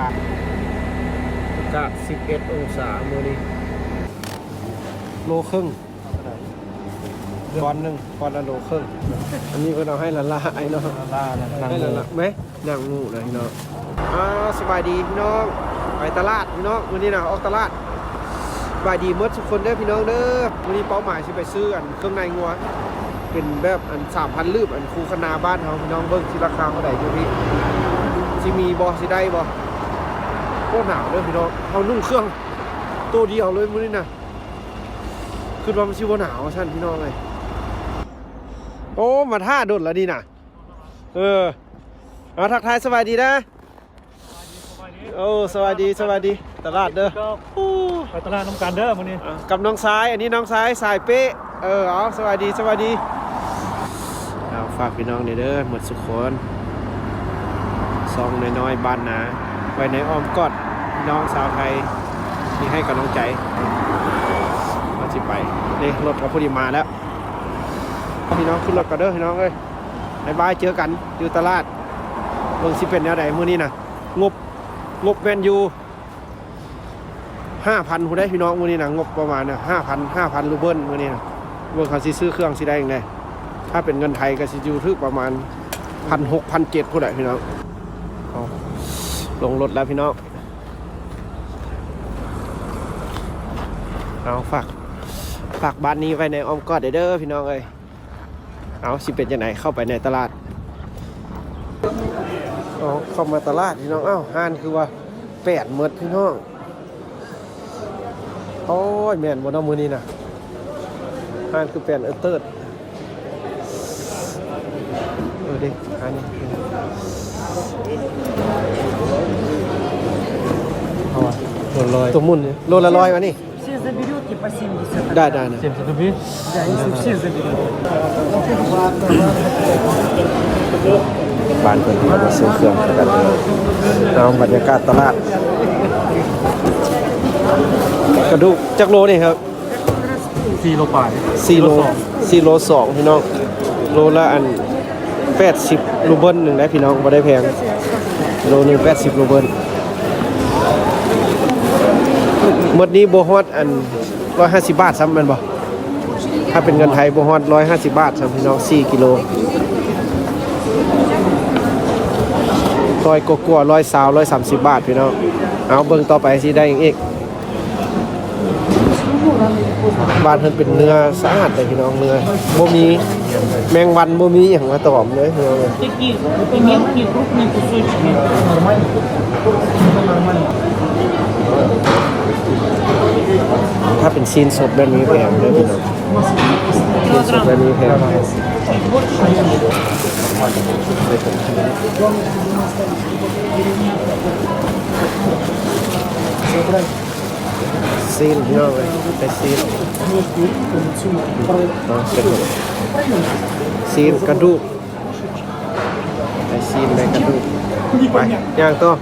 ອາກາດສິບເອັດອົງສາມື້ນີ້ ໂລເຄິ່ງ ປອນໜຶ່ງ ປອນລະໂລເຄິ່ງ. ອັນນີ້ເພິ່ນເອົາໃຫ້ຫຼາຍໆເນາະ ຫຼາຍໆນະ ໃຫ້ຫຼາຍໆແມະ ໜັງໝູນະພີ່ນ້ອງ. ອ່າ ສະບາຍດີພີ່ນ້ອງ ໄປຕະຫຼາດພີ່ນ້ອງ ມື້ນີ້ນະ ອອກຕະຫຼາດ. ສະບາຍດີໝົດທຸກຄົນເດີພີ່ນ້ອງເດີ. ມື້ນີ້ເປົ້າໝາຍຊິໄປຊື້ອັນເຄື່ອງໃນງົວ ເປັນແບບອັນສາມພັນລືບ ອັນຄູຄະນາບ້ານເຮົາພີ່ນ້ອງ. ເບິ່ງຊິລາຄາເທົ່າໃດຢູ່ພີ້ ຊິມີບໍ່ ຊິໄດ້ບໍ່. ໂຄດໜາວເດີພີ່ນ້ອງ ເຮົານຸ່ງເຄື່ອງໂຕດຽວເລີຍມື້ນີ້ນະ. ຄິດວ່າມັນຊິບໍ່ໜາວວ່າຊັ້ນພີ່ນ້ອງເອີຍ. ໂອ້ ມາຖ້າດົນລະນີ້ນະ. ເອີ ເອົາ ທັກທາຍສະບາຍດີນະ. ໂອ້ ສະບາຍດີ ສະບາຍດີ ຕະຫຼາດເດີ. ໄປຕະຫຼາດນຳກັນເດີມື້ນີ້ ອ່າ ກັບນ້ອງຊາຍ ອັນນີ້ນ້ອງຊາຍ ສາຍເປ້. ເອີ ເອົາ ສະບາຍດີ ສະບາຍດີ. ເອົາ ຝາກພີ່ນ້ອງແດ່ເດີ ໝົດສຸກຄົນ ຊ່ອງນ້ອຍໆບ້ານນາ ໄວ້ໃນອ້ອມກອດພີ່ນ້ອງຊາວໄທທີ່ໃຫ້ກຳລັງໃຈ. ເຮົາຊິໄປເດ້ ລົດກໍພໍດີມາແລ້ວ. ພີ່ນ້ອງຂຶ້ນລົດກ່ອນເດີພີ່ນ້ອງເອີຍ. ບາຍບາຍ ເຈີກັນຢູ່ຕະຫຼາດ ເບິ່ງຊິເປັນແນວໃດມື້ນີ້ນະ. ງົບ ງົບແມ່ນຢູ່ຫ້າພັນພຸ້ນເດ້ພີ່ນ້ອງ ມື້ນີ້ນະ. ງົບປະມານຫ້າພັນ ຫ້າພັນຣູເບິນມື້ນີ້ນະ. ເບິ່ງເຂົາຊິຊື້ເຄື່ອງຊິໄດ້ຈັ່ງໃດ. ຖ້າເປັນເງິນໄທກໍຊິຢູ່ຖືກປະມານພັນຫົກ ພັນເຈັດພຸ້ນແຫຼະພີ່ນ້ອງ. ເອົາ ລົງລົດແລ້ວພີ່ນ້ອງ. ເອົາ ຝາກ ຝາກບ້ານນີ້ໄວ້ໃນອ້ອມກອດເດີພີ່ນ້ອງເອີຍ. ເອົາ ຊິເປັນຈັ່ງໃດ ເຂົ້າໄປໃນຕະຫຼາດ. ເອົາ ເຂົ້າມາຕະຫຼາດພີ່ນ້ອງ. ເອົ້າ ຮ້ານຄືວ່າແປນໝົດພີ່ນ້ອງ. ໂອ້ຍ ແມ່ນບໍ່ເນາະມື້ນີ້ນະ ຮ້ານຄືແປນເອີເຕີດ. ເອີເດ້ ອັນນີ້ ເອົາວ່າ ໂລລະຮ້ອຍ ຕົວໝຸ່ນນີ້ ໂລລະຮ້ອຍວ່ານີ້. Все заберёте по семьдесят. ໄດ້ ໄດ້ ໄດ້. семьдесят рублей? Да, если все заберёте. ບ້ານເພິ່ນກຳລັງຊື້ເຄື່ອງຄືກັນ. ເອົາ ບັນຍາກາດຕະຫຼາດ ກະດູກຈັກໂລນີ້ຄັບ? ສີ່ໂລປາຍ ສີ່ໂລ ສີ່ໂລສອງພີ່ນ້ອງ. ໂລລະອັນ ແປດສິບຣູເບິນໜຶ່ງໄດ໋ພີ່ນ້ອງ ບໍ່ໄດ້ແພງ ໂລໜຶ່ງແປດສິບຣູເບິນ. ໝົດນີ້ບໍ່ຮອດອັນຮ້ອຍຫ້າສິບບາດຊ້ຳແມ່ນບໍ່? ຖ້າເປັນເງິນໄທບໍ່ຮອດຮ້ອຍຫ້າສິບບາດຊ້ຳພີ່ນ້ອງ ສີ່ກິໂລ ຮ້ອຍກວ່າໆ ຮ້ອຍຊາວ ຮ້ອຍສາມສິບບາດພີ່ນ້ອງ. ເອົາ ເບິ່ງຕໍ່ໄປຊິໄດ້ຫຍັງອີກ. ບ້ານເພິ່ນເປັນເນື້ອສະອາດເລີຍພີ່ນ້ອງ ເນື້ອບໍ່ມີແມງວັນ ບໍ່ມີຫຍັງມາຕອມເລີຍພີ່ນ້ອງເອີຍ. Такие мелкие, крупные кусочки. ຖ້າເປັນຊີ້ນສົດແບບນີ້ແພງເດີພີ່ນ້ອງ ຊີ້ນສົດແບບນີ້ແພງ. ຊີ້ນພີ່ນ້ອງເອີຍ ໄປຊີ້ນ ຊີ້ນກະດູກ ໄປຊີ້ນ ໄປກະດູກ ໄປ ຍ່າງຕໍ່.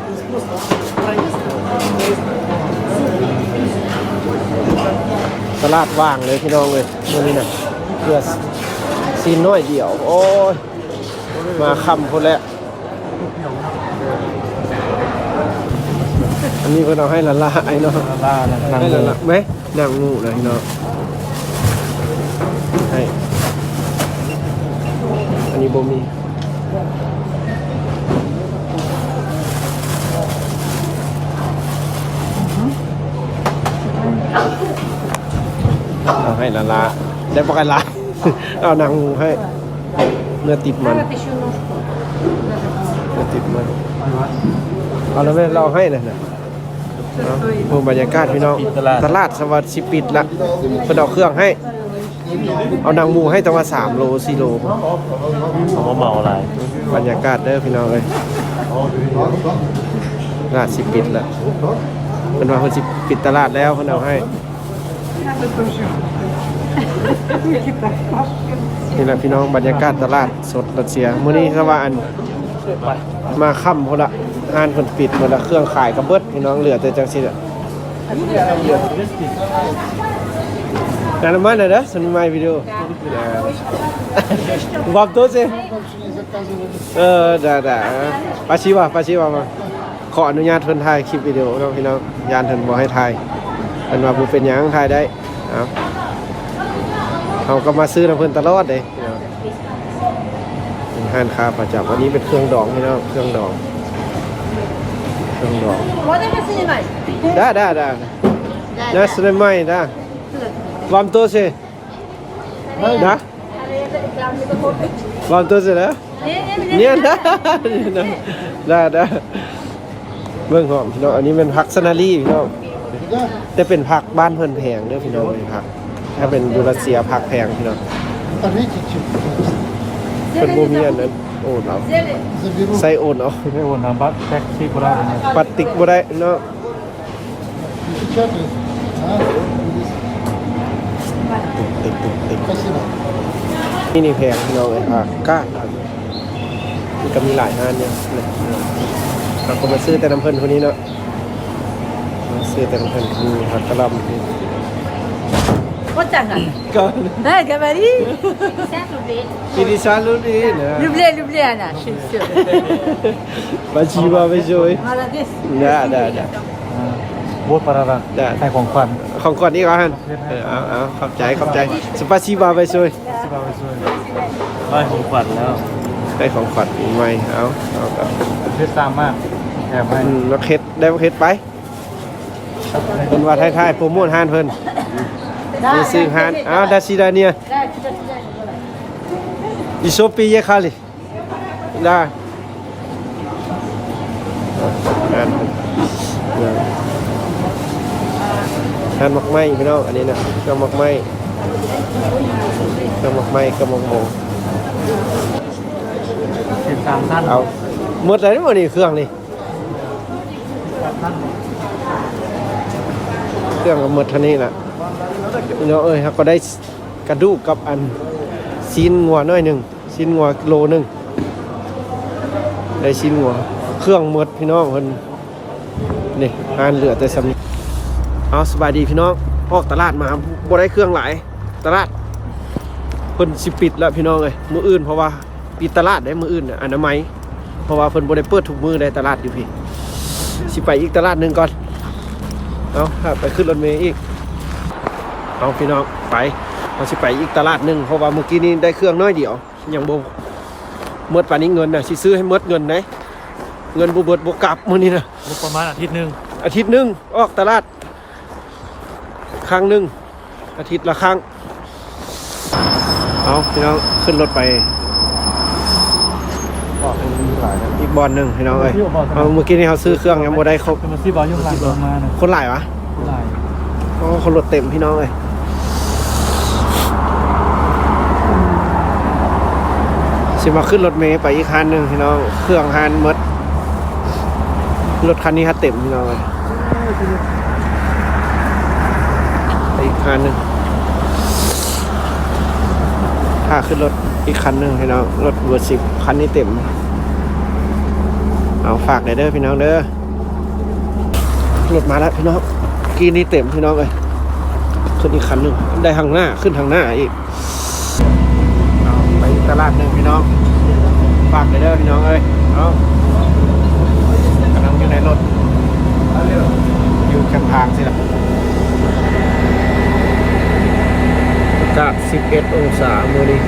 ຕະຫຼາດວ່າງເລີຍພີ່ນ້ອງເອີຍ ມື້ນີ້ນະ ເຫຼືອຊີ້ນໜ້ອຍດຽວ. ໂອ້ຍ ມາຄ່ຳພຸ້ນແຫຼະ. ອັນນີ້ເພິ່ນເອົາໃຫ້ຫຼາຍໆເນາະ ຫຼາຍໆ ໃຫ້ຫຼາຍໆແມະ ໜັງໝູນະພີ່ນ້ອງ ໃຫ້ ອັນນີ້ບໍ່ມີ. ເອົາໃຫ້ຫຼາຍໆ ໄດ້ບໍ່ຫຼາຍ. ເອົາໜັງໝູໃຫ້ ເນື້ອຕິດມັນ ເນື້ອຕິດມັນ. ເອົາແລ້ວແມ່ນລາວໃຫ້ນະ ເອົາ ເບິ່ງບັນຍາກາດພີ່ນ້ອງ ຕະຫຼາດ ຕະຫຼາດສະຫວັດຊິປິດລະ ເພິ່ນເອົາເຄື່ອງໃຫ້ ເອົາໜັງໝູໃຫ້ຕັ້ງວ່າສາມໂລ ສີ່ໂລ ເອົາມາເໝົາຫຼາຍ. ບັນຍາກາດເດີພີ່ນ້ອງເອີຍ ຕະຫຼາດຊິປິດລະ ເພິ່ນວ່າເພິ່ນຊິປິດຕະຫຼາດແລ້ວ ເພິ່ນເອົາໃຫ້. ນີ້ແຫຼະພີ່ນ້ອງ ບັນຍາກາດຕະຫຼາດສົດຣັດເຊຍ ມື້ນີ້ ສະວ່າອັນ ມາຄ່ຳພຸ້ນລະ ຮ້ານເພິ່ນປິດໝົດລະ ເຄື່ອງຂາຍກໍເບິດພີ່ນ້ອງ ເຫຼືອແຕ່ຈັ່ງຊີ້ລະ. Нормально, да? Снимай видео. Вам тоже? Э, да, да. Спасибо, спасибо вам. ຂໍອະນຸຍາດເພິ່ນຖ່າຍຄລິບວິດີໂອເນາະພີ່ນ້ອງ, ຢ້ານເພິ່ນບໍ່ໃຫ້ຖ່າຍ. ເພິ່ນວ່າບໍ່ເປັນຫຍັງ ຖ່າຍໄດ້. ເອົາ ເຮົາກໍມາຊື້ນຳເພິ່ນຕະຫຼອດເດ້ພີ່ນ້ອງ. ເປັນຮ້ານຄ້າປະຈຳ. ອັນນີ້ເປັນເຄື່ອງດອງພີ່ນ້ອງ, ເຄື່ອງດອງ ເຄື່ອງດອງ. Можно поснимать? Да, да, да. Да, да. Нас снимай, да. Вам тоже. Да? Вам тоже, да? Не, не, не. Нет, да? Да, да. ເບິ່ງຫອມພີ່ນ້ອງ, ອັນນີ້ແມ່ນຜັກສະນາລີພີ່ນ້ອງ, ແຕ່ເປັນຜັກບ້ານເພິ່ນແພງເດີພີ່ນ້ອງເອີຍ. ຜັກ ຖ້າເປັນຢູ່ລັດເຊຍຜັກແພງພີ່ນ້ອງ. Зелень. ເພິ່ນບໍ່ມີອັນນັ້ນ ໂອນເອົາ Зелень. ໃສ່ໂອນເອົາ. ໄດ້ໂອນນຳບັດແທັກຊິບໍ່ໄດ້ນະ. ບັດຕິກບໍ່ໄດ້ເນາະ. ຕຸກຕິກ ຕຸກຕິກ. ນີ້ ນີ້ແພງພີ່ນ້ອງເອີຍ, ອາກາດ ມັນກໍມີຫຼາຍຮ້ານຢູ່. ເຮົາກໍມາຊື້ແຕ່ນຳເພິ່ນຜູ້ນີ້ເນາະ, ມາຊື້ແຕ່ນຳເພິ່ນຜູ້ນີ້. ຜັກກະຫຼ່ຳ Куда? Эй, говори. Пятьдесят рублей, да. Люблю, люблю она, всё. Спасибо большое. Молодец. Да, да, да. ອ່າ ບົດປະລະລະ ໄດ້ ໃຫ້ຂອງຂວັນ ຂອງຂວັນອີກແລ້ວຫັ້ນ. ເອີ ເອົາ ເອົາ ຂອບໃຈ ຂອບໃຈ. Спасибо большое. ໄດ້ຂອງຂວັນແລ້ວ ໄດ້ຂອງຂວັນປີໃໝ່. ເອົາ ເອົາ ເຮັດຕາມມາ ແຖມໃຫ້. ອືມ ມາເຮັດ ໄດ້ມາເຮັດໄປ. ເພິ່ນວ່າຖ່າຍໆໂປຣໂມດຮ້ານເພິ່ນ ໄດ້ ຊື້ຮ້ານ. ເອົາ до свидания. Ещё приехали. ໄດ້ ຫັ້ນ ຫັ້ນໝາກໄມ້ພີ່ນ້ອງ, ອັນນີ້ນະ ເຄື່ອງໝາກໄມ້ ເຄື່ອງໝາກໄມ້ກັບໝາກໂມ. ເປັນສາມຊັ້ນ. ເອົາ ໝົດແລ້ວບໍ່ນີ້ ເຄື່ອງນີ້ ເຄື່ອງກໍໝົດເທົ່ານີ້ລະພີ່ນ້ອງເອີຍ. ເຮົາກໍໄດ້ກະດູກກັບອັນຊີ້ນງົວໜ້ອຍໜຶ່ງ. ຊີ້ນງົວໂລໜຶ່ງ ໄດ້ຊີ້ນງົວ. ເຄື່ອງໝົດພີ່ນ້ອງເພິ່ນ ນີ້ ຮ້ານເຫຼືອແຕ່ສ່ຳນີ້. ເອົາ ສະບາຍດີພີ່ນ້ອງ, ອອກຕະຫຼາດມາບໍ່ໄດ້ເຄື່ອງຫຼາຍ, ຕະຫຼາດເພິ່ນຊິປິດແລ້ວພີ່ນ້ອງເອີຍ ມື້ອື່ນ, ເພາະວ່າປິດຕະຫຼາດໄດ໋ ມື້ອື່ນນະ ອະນາໄມ, ເພາະວ່າເພິ່ນບໍ່ໄດ້ເປີດທຸກມື້ໄດ໋ ຕະຫຼາດຢູ່ພີ້. ຊິໄປອີກຕະຫຼາດໜຶ່ງກ່ອນ. ເອົາ ໄປຂຶ້ນລົດເມອີກ. ເອົາ ພີ່ນ້ອງ ໄປ ເຮົາຊິໄປອີກຕະຫຼາດໜຶ່ງ, ເພາະວ່າມື້ກີ້ນີ້ໄດ້ເຄື່ອງໜ້ອຍດຽວ. ຍັງບໍ່ໝົດປານນີ້ເງິນນະ, ຊິຊື້ໃຫ້ໝົດເງິນໄດ໋. ເງິນບໍ່ເບິດບໍ່ກັບມື້ນີ້ນະ. ງົບປະມານອາທິດໜຶ່ງ ອາທິດໜຶ່ງອອກຕະຫຼາດຄັ້ງໜຶ່ງ, ອາທິດລະຄັ້ງ. ເອົາ ພີ່ນ້ອງ ຂຶ້ນລົດໄປອີກບ່ອນໜຶ່ງພີ່ນ້ອງເອີຍ. ເອົາ ມື້ກີ້ນີ້ເຮົາຊື້ເຄື່ອງຍັງບໍ່ໄດ້ຄົບ. ຄົນຫຼາຍຫວາ? ໂອ້ ຄົນລົດເຕັມພີ່ນ້ອງເອີຍ. ຊິມາຂຶ້ນລົດເມໄປອີກຮ້ານໜຶ່ງພີ່ນ້ອງ, ເຄື່ອງຮ້ານໝົດ, ລົດຄັນນີ້ຫາເຕັມພີ່ນ້ອງເອີຍ. ໄປອີກຮ້ານໜຶ່ງ, ຖ້າຂຶ້ນລົດອີກຄັນໜຶ່ງພີ່ນ້ອງ, ລົດເບີສິບ ຄັນນີ້ເຕັມ. ເອົາ ຝາກແດ່ເດີພີ່ນ້ອງເດີ. ລົດມາແລ້ວພີ່ນ້ອງ, ກີ້ນີ້ເຕັມພີ່ນ້ອງເອີຍ. ຂຶ້ນອີກຄັນໜຶ່ງ, ໄດ້ທາງໜ້າ ຂຶ້ນທາງໜ້າອີກ. ເອົາ ໄປອີກຕະຫຼາດໜຶ່ງພີ່ນ້ອງ, ຝາກເດີພີ່ນ້ອງເອີຍ. ເອົາ ກຳລັງຢູ່ໃນລົດ ຢູ່ຂ້າງທາງຊີ້ລະ. ອາກາດສິບເອັດອົງສາມື້ນີ້.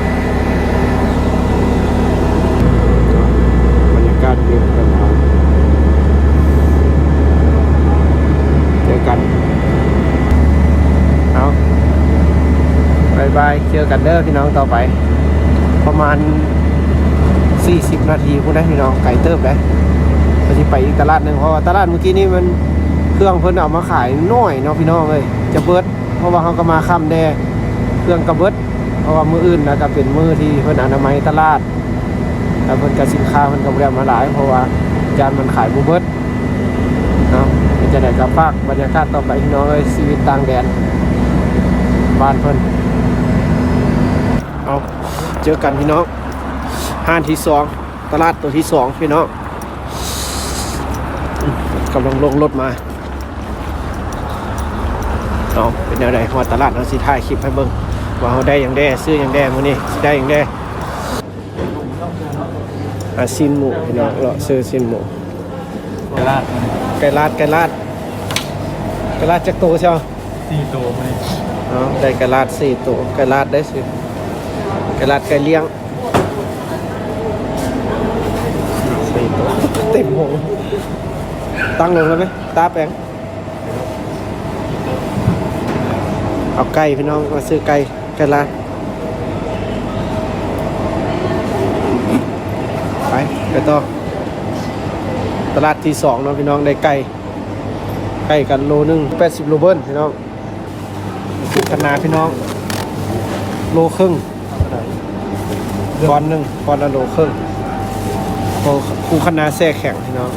ບັນຍາກາດວິວເປັນທາງ. ເຈີກັນ. ເອົາ ບາຍບາຍ, ເຈີກັນເດີພີ່ນ້ອງ. ຕໍ່ໄປປະມານສີ່ສິບນາທີພຸ້ນເດ້ພີ່ນ້ອງ, ໄກເຕີບເດ້. ກໍຊິໄປອີກຕະຫຼາດໜຶ່ງ, ເພາະວ່າຕະຫຼາດມື້ກີ້ນີ້ມັນ ເຄື່ອງເພິ່ນເອົາມາຂາຍໜ້ອຍເນາະພີ່ນ້ອງເອີຍ, ຈະເບິດ. ເພາະວ່າເຮົາກໍມາຄ່ຳແດ່, ເຄື່ອງກໍເບິດ. ເພາະວ່າມື້ອື່ນນະ ກໍເປັນມື້ທີ່ເພິ່ນອະນາໄມຕະຫຼາດ, ແລ້ວເພິ່ນກໍ ສິນຄ້າເພິ່ນກໍບໍ່ໄດ້ເອົາມາຫຼາຍ ເພາະວ່າຢ້ານມັນຂາຍບໍ່ເບິດເນາະ. ເປັນຈັ່ງໃດກໍຝາກບັນຍາກາດຕໍ່ໄປພີ່ນ້ອງເອີຍ, ຊີວິດຕ່າງແດນບ້ານເພິ່ນ. ເອົາ ເຈີກັນພີ່ນ້ອງ, ຮ້ານທີສອງ ຕະຫຼາດໂຕທີສອງພີ່ນ້ອງ. ກຳລັງລົງລົດມາ. ເອົາ ເປັນແນວໃດ? ຮອດຕະຫຼາດ ເຮົາຊິຖ່າຍຄລິບໃຫ້ເບິ່ງວ່າເຮົາໄດ້ຫຍັງແດ່ ຊື້ຫຍັງແດ່ ມື້ນີ້ຊິໄດ້ຫຍັງແດ່. ອ່າ ຊີ້ນໝູພີ່ນ້ອງ, ເລາະຊື້ຊີ້ນໝູ. ໄກ່ລາດ ໄກ່ລາດ ໄກ່ລາດ ໄກ່ລາດຈັກໂຕເຈົ້າ? ສີ່ໂຕມື້ນີ້. ເອົາ ໄດ້ໄກ່ລາດສີ່ໂຕ ໄກ່ລາດໄດ້ຊິ ໄກ່ລາດໄກ່ລ້ຽງສີ່ໂຕ ເຕັມໂຮງ. ຕັ້ງລົງແລ້ວໄໝ? ຕາແປງ. ເອົາໄກ່ພີ່ນ້ອງ ມາຊື້ໄກ່ ໄກ່ລາດ. ໄປ ໄປຕໍ່ ຕະຫຼາດທີສອງເນາະພີ່ນ້ອງ ໄດ້ໄກ່ ໄກ່ກັນໂລໜຶ່ງ ແປດສິບຣູເບິນພີ່ນ້ອງ. ຄານາພີ່ນ້ອງ ໂລເຄິ່ງ. ກ້ອນໜຶ່ງ ກ້ອນລະໂລເຄິ່ງ. ໂອ້ ຄູຄານາແຊ່ແຂງພີ່ນ້ອງ.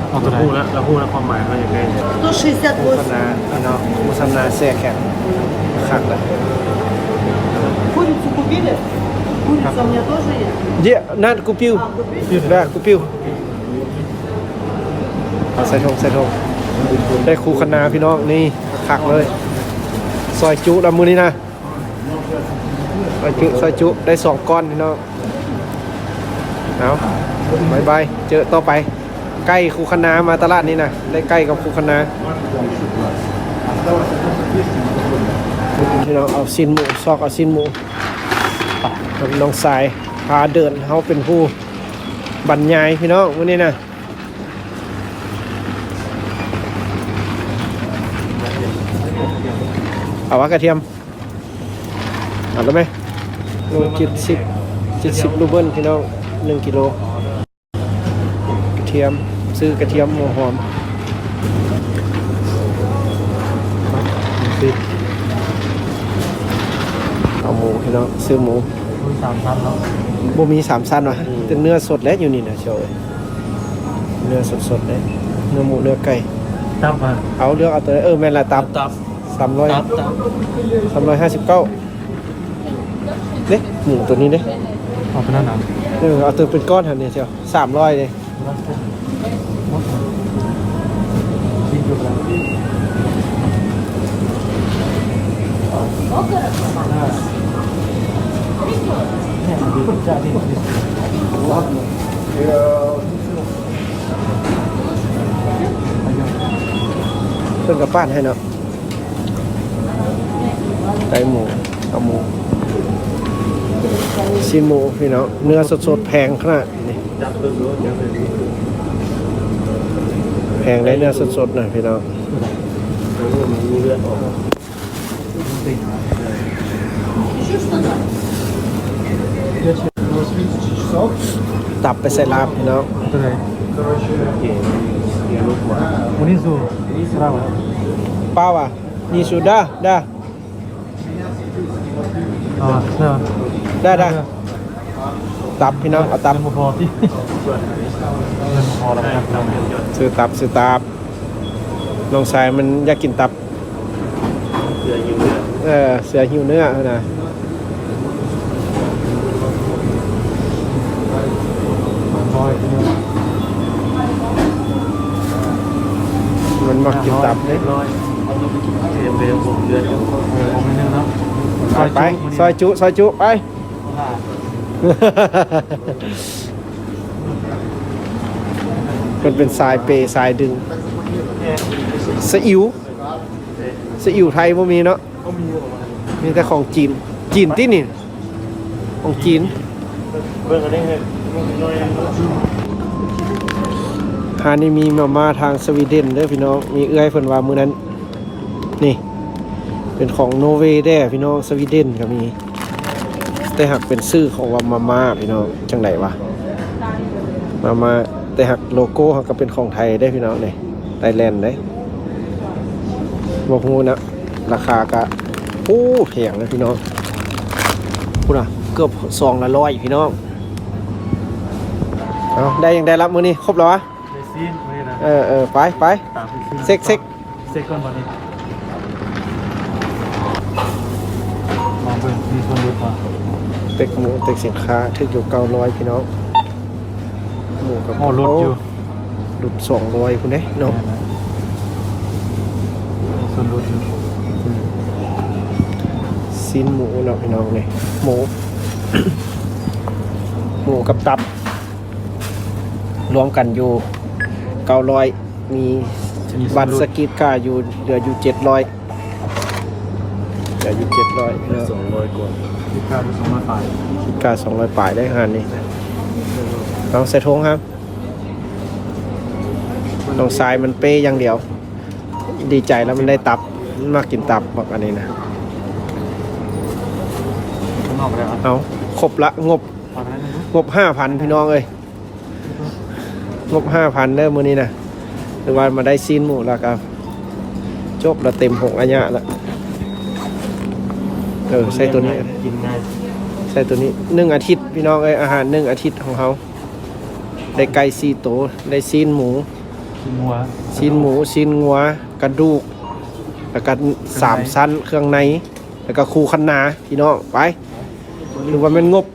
ເອົາຕົວໃດ? ຮູ້ແລ້ວ ເຮົາຮູ້ແລ້ວຄວາມໝາຍເຮົາຢາກໄດ້ คูຄານາພີ່ນ້ອງ ຄູຄານາແຊ່ແຂງ ຄັກເລີຍ. Курицу купили? Курица у меня тоже есть. Где? Надо купил. А, купили? Да, купил. ເອົາໃສ່ຖົງ ໃສ່ຖົງ. ໄດ້ຄູຄານາພີ່ນ້ອງ ນີ້ຄັກເລີຍ. ຊອຍຈຸລະມື້ນີ້ນະ ຊອຍຈຸ ຊອຍຈຸ ໄດ້ສອງກ້ອນພີ່ນ້ອງ. ເອົາ ບາຍບາຍ ເຈີຕໍ່ໄປ. ໄກ່ຄູຄານາ ມາຕະຫຼາດນີ້ນະ ໄດ້ໄກ່ກັບຄູຄານາ. ພີ່ນ້ອງ ເອົາຊີ້ນໝູ ຊອກເອົາຊີ້ນໝູ. ນ້ອງຊາຍພາເດີນ ເຮົາເປັນຜູ້ບັນຍາຍພີ່ນ້ອງມື້ນີ້ນະ. ເອົາວ່າກະທຽມ ເອົາແລ້ວໄໝ? ໂລເຈັດສິບ ເຈັດສິບຣູເບິນພີ່ນ້ອງ ໜຶ່ງກິໂລ. ກະທຽມ ຊື້ກະທຽມ ຫົວຫອມ. ເອົາໝູພີ່ນ້ອງ ຊື້ໝູ. ມີສາມຊັ້ນເນາະ? ບໍ່ມີສາມຊັ້ນຫວາ? ອືມ ແຕ່ເນື້ອສົດແຫຼະຢູ່ນີ້ນະເຈົ້າເອີຍ. ເນື້ອສົດໆເດ້ ເນື້ອໝູ ເນື້ອໄກ່. ຕັບຫວາ? ເອົາ ເລືອກເອົາຕົວໃດ? ເອີ ແມ່ນລະ ຕັບ ຕັບ ສາມຮ້ອຍ ຕັບ ຕັບ ສາມຮ້ອຍຫ້າສິບເກົ້າເດ້ ໝູຕົວນີ້ເດ້. ເອົາຕົວນັ້ນນະ? ເອີ ເອົາຕົວເປັນກ້ອນຫັ້ນນີ້ເຈົ້າ ສາມຮ້ອຍເດ້. ເພິ່ນກະປາດໃຫ້ເນາະ. ໄກ່ໝູ ເອົາໝູ ຊີ້ນໝູພີ່ນ້ອງ ເນື້ອສົດໆ ແພງຂະໜາດນີ້ ແພງໄດ໋ ເນື້ອສົດໆນະພີ່ນ້ອງ. ຕັບໄປໃສ່ລາບພີ່ນ້ອງ. Внизу справа. Справа. Внизу, да, да. ອ່າ ໄດ້ ໄດ້ ຕັບພີ່ນ້ອງ ເອົາຕັບ ເງິນບໍ່ພໍຕິ ເງິນບໍ່ພໍແລ້ວ ຊື້ຕັບ ຊື້ຕັບ. ນ້ອງຊາຍມັນຢາກກິນຕັບ ເສືອຫິວເນື້ອ ເອີ ເສືອຫິວເນື້ອຫັ້ນນະ. ມັນມັກກິນຕັບເດ້. ໄປ ໄປ ຊອຍຈຸ ຊອຍຈຸ ໄປ. ມັນເປັນສາຍເປສາຍດຶງ. ຊະອິ້ວ ຊະອິ້ວໄທບໍ່ມີເນາະ. ບໍ່ມີ ມີແຕ່ຂອງຈີນ. ຈີນຕິນີ້? ຂອງຈີນ. ເບິ່ງອັນນີ້ເຮີ້ຍ. ຮ້ານນີ້ມີມາມ່າທາງສະວີເດັນເດີພີ່ນ້ອງ. ມີເອື້ອຍເພິ່ນວ່າມື້ນັ້ນ. ນີ້ ເປັນຂອງນໍເວແດ່ພີ່ນ້ອງ. ສະວີເດັນກະມີ ແຕ່ຫາກເປັນຊື່ຂອງວ່າມາມ່າພີ່ນ້ອງ. ຈັ່ງໃດວະ? ມາມ່າ ແຕ່ຫາກໂລໂກ້ເຮົາກະເປັນຂອງໄທເດ້ພີ່ນ້ອງ. ນີ້ ໄທແລນເດ້. ບໍ່ຮູ້ນະ ລາຄາກະ ໂອ້ ແພງເດ້ພີ່ນ້ອງ. ພຸ້ນນະ ເກືອບຊອງລະຮ້ອຍພີ່ນ້ອງ. ເອົາ ໄດ້ຫຍັງໄດ້ລະມື້ນີ້? ຄົບແລ້ວຫວາ? ໄດ້ຊີ້ນມື້ນີ້ນະ. ເອີ ເອີ ໄປ ໄປ ຕາມໄປຊື້ ເຊັກ ເຊັກ ເຊັກກ່ອນບັດນີ້. ມາເບິ່ງ ມີສ່ວນຫຼຸດບໍ່? ເຕັກໝູ ເຕັກສິນຄ້າ ຖືກຢູ່ເກົ້າຮ້ອຍພີ່ນ້ອງ. ໝູກັບ ໂອ້ ຫຼຸດຢູ່ ຫຼຸດສອງຮ້ອຍພຸ້ນເດ້ເນາະ. ມີສ່ວນຫຼຸດຢູ່. ຊີ້ນໝູເນາະພີ່ນ້ອງ. ນີ້ ໝູ ໝູກັບຕັບ ລວມກັນຢູ່ ເກົ້າຮ້ອຍ ມີບັດສະກິດຄ່າຢູ່ ເຫຼືອຢູ່ເຈັດຮ້ອຍ ເຫຼືອຢູ່ເຈັດຮ້ອຍເນາະ ສອງຮ້ອຍກວ່າ ຄິດຄ່າຢູ່ສອງຮ້ອຍປາຍ ຄິດຄ່າສອງຮ້ອຍປາຍໄດ້ຮ້ານນີ້ ເອົາໃສ່ຖົງຄັບ ນ້ອງຊາຍມັນເປຢ່າງດຽວ ດີໃຈແລ້ວມັນໄດ້ຕັບ ມັນມັກກິນຕັບບັກອັນນີ້ນະ ຂ້າງນອກກໍໄດ້ວະ ເອົາ ຄົບລະ ງົບ ຝາກໄວ້ນະ ງົບຫ້າພັນ ພີ່ນ້ອງເອີຍ. ງົບຫ້າພັນເດີມື້ນີ້ນະ ຖືວ່າມາໄດ້ຊີ້ນໝູແລ້ວກໍຈົບລະ ເຕັມຫົກອາຍະລະ ເອີ ໃສ່ໂຕນີ້ ກິນງ່າຍ ໃສ່ໂຕນີ້ ໜຶ່ງອາທິດພີ່ນ້ອງເອີຍ ອາຫານໜຶ່ງອາທິດຂອງເຮົາ ໄດ້ໄກ່ສີ່ໂຕ ໄດ້ຊີ້ນໝູ ຊີ້ນງົວ ຊີ້ນໝູ ຊີ້ນງົວ ກະດູກ ແລ້ວກໍສາມຊັ້ນ ເຄື່ອງໃນ ແລ້ວກໍຄູ່ຄັນນາ ພີ່ນ້ອງ ໄປ ຖືວ່າແມ່ນງົບ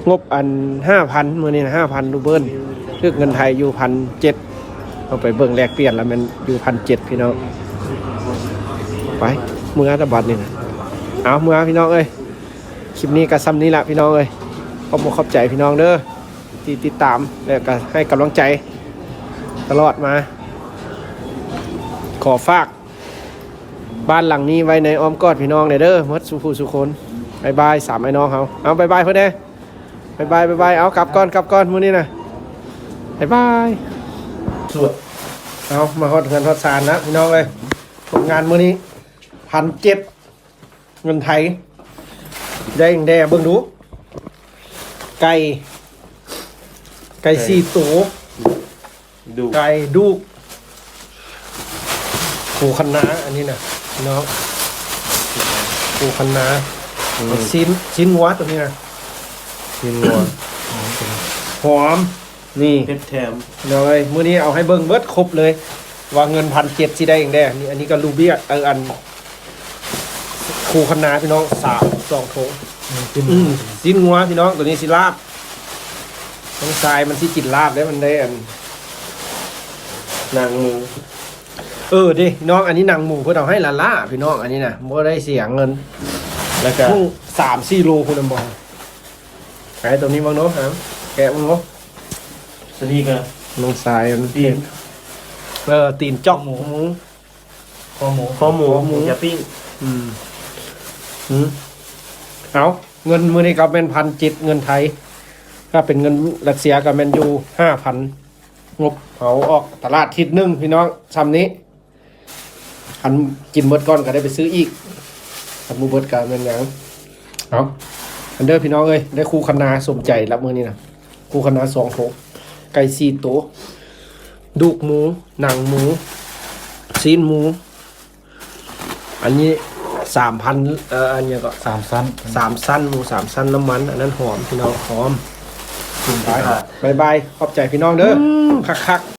ງົບອັນຫ້າພັນ ມື້ນີ້ນະ ຫ້າພັນຣູເບິນ ຖືກເງິນໄທຢູ່ພັນເຈັດ ເອົາໄປເບິ່ງແລກປ່ຽນແລ້ວແມ່ນຢູ່ພັນເຈັດ ພີ່ນ້ອງ ໄປ ເມືອແຕ່ບັດນີ້ນະ ເອົາ ເມືອ ພີ່ນ້ອງເອີຍ ຄລິບນີ້ກໍສ່ຳນີ້ລະ ພີ່ນ້ອງເອີຍ ຂອບອົກຂອບໃຈພີ່ນ້ອງເດີ ທີ່ຕິດຕາມ ແລ້ວກໍໃຫ້ກຳລັງໃຈຕະຫຼອດມາ ຂໍຝາກ ບ້ານຫຼັງນີ້ໄວ້ໃນອ້ອມກອດພີ່ນ້ອງແດ່ເດີ ໝົດສູ່ຜູ້ສູ່ຄົນ ບາຍບາຍ ສາມອ້າຍນ້ອງເຮົາ ເອົາ ບາຍບາຍເພິ່ນແດ່ ບາຍບາຍ ບາຍບາຍ ເອົາ ກັບກ່ອນ ກັບກ່ອນ ມື້ນີ້ນະ ບາຍບາຍ ສວດ ເອົາ ມາຮອດເຮືອນຮອດຊານລະ ພີ່ນ້ອງເອີຍ ຜົນງານມື້ນີ້ ພັນເຈັດ ເງິນໄທ ໄດ້ຫຍັງແດ່ ເບິ່ງດູ ໄກ່ ໄກ່ ໄກ່ ສີ່ໂຕ ດູກ ໄກ່ ດູກ ໂຄຄັນນາ ອັນນີ້ນະເນາະ ໂຄຄັນນາ ອືມ ຊີ້ນ ຊີ້ນງົວໂຕນີ້ນະ ຊີ້ນງົວ ຫອມ ນີ້ ເຜັດແຖມ ເນາະ ເອີຍ ມື້ນີ້ເອົາໃຫ້ເບິ່ງເບິດຄົບເລີຍ ວ່າເງິນພັນເຈັດຊິໄດ້ຫຍັງແດ່ ນີ້ ອັນນີ້ກໍລູເບຍ ເອີ ອັນ ໂຄຄັນນາ ພີ່ນ້ອງ ສາມ ສອງຖົງ ອືມ ອືມ ຊີ້ນງົວ ພີ່ນ້ອງ ໂຕນີ້ຊິລາບ ນ້ອງຊາຍມັນຊິກິນລາບເດ້ ມັນໄດ້ອັນ ໜັງໝູ ເອີເດ້ ພີ່ນ້ອງ ອັນນີ້ໜັງໝູ ເພິ່ນເອົາໃຫ້ຫຼ້າໆ ພີ່ນ້ອງ ອັນນີ້ນະ ບໍ່ໄດ້ເສຍເງິນ ແລ້ວກໍ ສາມສີ່ໂລພຸ້ນນະບໍ່ ໃຫ້ໂຕນີ້ເບິ່ງດູ ຫາ ແກະເບິ່ງດູ ໂຕນີ້ກໍ ນ້ອງຊາຍມັນ ຕີນ ເອີ ຕີນຈອກໝູ ໝູ ຄໍໝູ ຄໍໝູ ໝູຢ່າປີ້ງ ອືມ ອືມ ເອົາ ເງິນມື້ນີ້ກໍແມ່ນພັນເຈັດ ເງິນໄທ ຖ້າເປັນເງິນຣັດເຊຍກໍແມ່ນຢູ່ຫ້າພັນ ງົບເຮົາອອກຕະຫຼາດທິດໜຶ່ງ ພີ່ນ້ອງ ຊ່ຳນີ້ ຄັນກິນເບິດກ່ອນກໍໄດ້ໄປຊື້ອີກ ຄັນບໍ່ເບິດກໍແມ່ນຫຍັງ ເອົາ ອັນເດີ ພີ່ນ້ອງເອີຍ ໄດ້ຄູ່ຄັນນາສົມໃຈລະມື້ນີ້ນະ ຄູ່ຄັນນາສອງໂຖ ໄກ່ສີ່ໂຕ ດູກໝູ ໜັງໝູ ຊີ້ນໝູ ອັນນີ້ສາມພັນ ເອີ ອັນຫຍັງເກາະ ສາມຊັ້ນ ສາມຊັ້ນ ໝູສາມຊັ້ນ ນ້ຳມັນ ອັນນັ້ນຫອມ ພີ່ນ້ອງ ຫອມ ໄປ ບາຍບາຍ ຂອບໃຈພີ່ນ້ອງເດີ ອືມ ຄັກໆ.